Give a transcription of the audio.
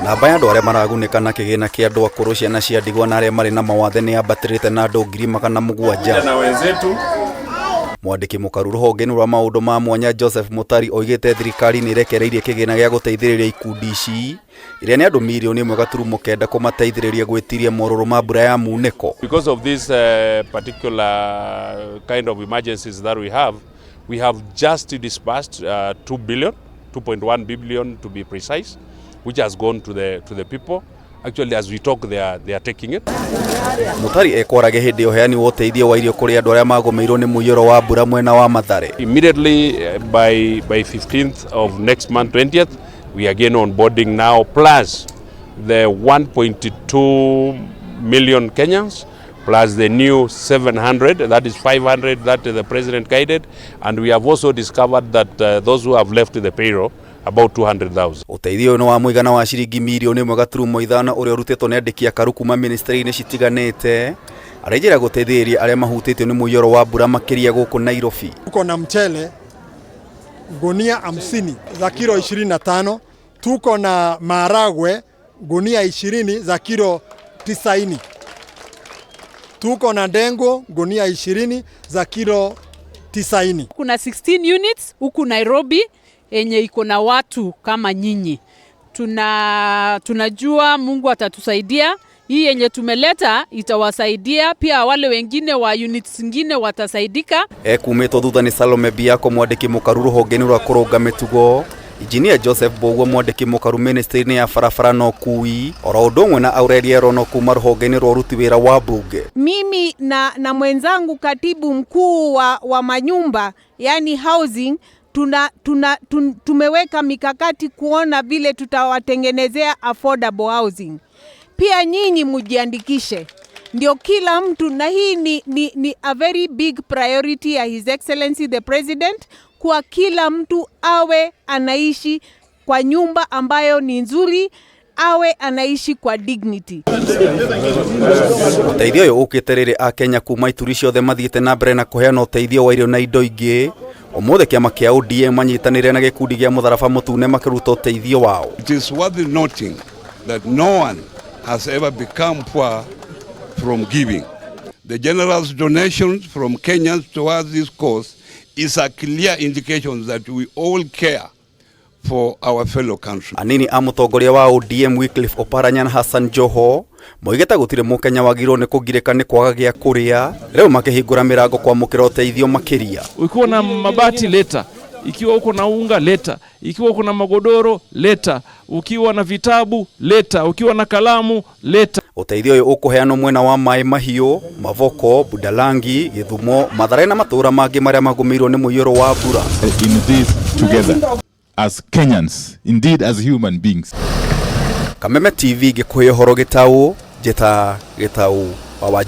Namba ya andũ arĩa maragunĩka na kĩgĩna kĩa andũ akũrũ, ciana cia ndigwa na arĩa marĩ na mawathe nĩ yambatĩrĩte na andũ 700,000. Na wenzetu. Mwandĩki mũkaru rũhonge-inĩ rwa maũndũ ma mwanya Joseph Mutari oigĩte thirikari nĩ ĩrekereirie kĩgĩna gĩa gũteithĩrĩria ikundi ici iria nĩ andũ 1.9 mirioni kũmateithĩrĩria gwĩtiria morũrũ ma mbura ya munĩko. Because of this particular kind of emergencies that we have just disbursed 2 billion, 2.1 billion to be precise, which has gone to the people. Actually, as we talk, they are taking it. Mutari ekwaragia hĩndĩ ya ũheani wa ũteithio wa irio kũrĩ andũ arĩa magũmĩirwo nĩ mũiyũro wa mbura mwena wa Mathare. Immediately by 15th of next month, 20th, we are again onboarding now, plus the 1.2 million Kenyans, plus the new 700, that is 500 that the president guided. And we have also discovered that those who have left the payroll, about 200,000. Ũteithio ũyũ nĩ wa mũigana wa ciringi 1.5 mirioni ũrĩa ũrutĩtwo nĩ andĩki akaru kuma ministry-inĩ citiganĩte arĩ njĩra ya gũteithĩrĩria arĩa mahutĩtio nĩ mũiyũro wa mbura makĩria gũkũ Nairobi. Tuko na mchele gunia 50 za kilo 25, tuko na maharagwe gunia 20 za kilo 90, tuko na ndengu gunia 20 za kilo 90. Kuna 16 units huku Nairobi yenye iko na watu kama nyinyi. Tunajua Mungu atatusaidia. Hii yenye tumeleta itawasaidia pia, wale wengine wa units zingine watasaidika. Ekumĩtwo thutha nĩ Salome Biako, mwandĩki mũkaru rũhonge-inĩ rwa kũrũnga mĩtugo, Injinia Joseph Mbugua, mwandĩki mũkaru ministry-inĩ ya barabara na ũkui, oro ũndũ ũmwe na Aurelia Rono kuma rũhonge-inĩ rwa ũruti wĩra wa mbunge. Mimi na mwenzangu katibu mkuu wa manyumba, yani housing, tumeweka mikakati kuona vile tutawatengenezea affordable housing. Pia nyinyi mujiandikishe ndio kila mtu, na hii ni a very big priority ya His Excellency the President, kwa kila mtu awe anaishi kwa nyumba ambayo ni nzuri, awe anaishi kwa dignity. Ũteithio ũyũ ũkĩte rĩrĩ akenya kuma ituri ciothe mathiĩte na mbere na kũheana ũteithio wa irio na indo ingĩ. Ũmũthĩ kĩama kĩa ODM manyitanĩire na gĩkundi gĩa mũtharaba mũtune makĩruta ũteithio wao. It is worth noting that no one has ever become poor from giving. The generous donations from Kenyans towards this cause is a clear indication that we all care for our fellow countrymen. Anini a mũtongoria wa ODM Wycliffe Oparanya na Hassan Joho moigĩte gũtirĩ mũkenya wagĩrĩirwo nĩ kũgirĩka nĩ kwaga gĩa kũrĩa, rĩu makĩhingũra mĩrango kwamũkĩra ũteithio makĩria. Ukiwa na mabati leta, ikiwa uko na unga leta, ikiwa uko na magodoro leta, ukiwa na vitabu leta, ukiwa na kalamu leta. Ũteithio ũyũ ũkũheanwo mwena wa Maĩ Mahiũ, Mavoko, Budalangi, Gĩthumo, Mathare na matũũra mangĩ marĩa magũmĩirwo nĩ mũiyũro wa mbura. In this together as Kenyans, indeed as human beings. Kameme TV ngĩkũhe ũhoro gĩtaũ, njĩta Gĩtaũ wa.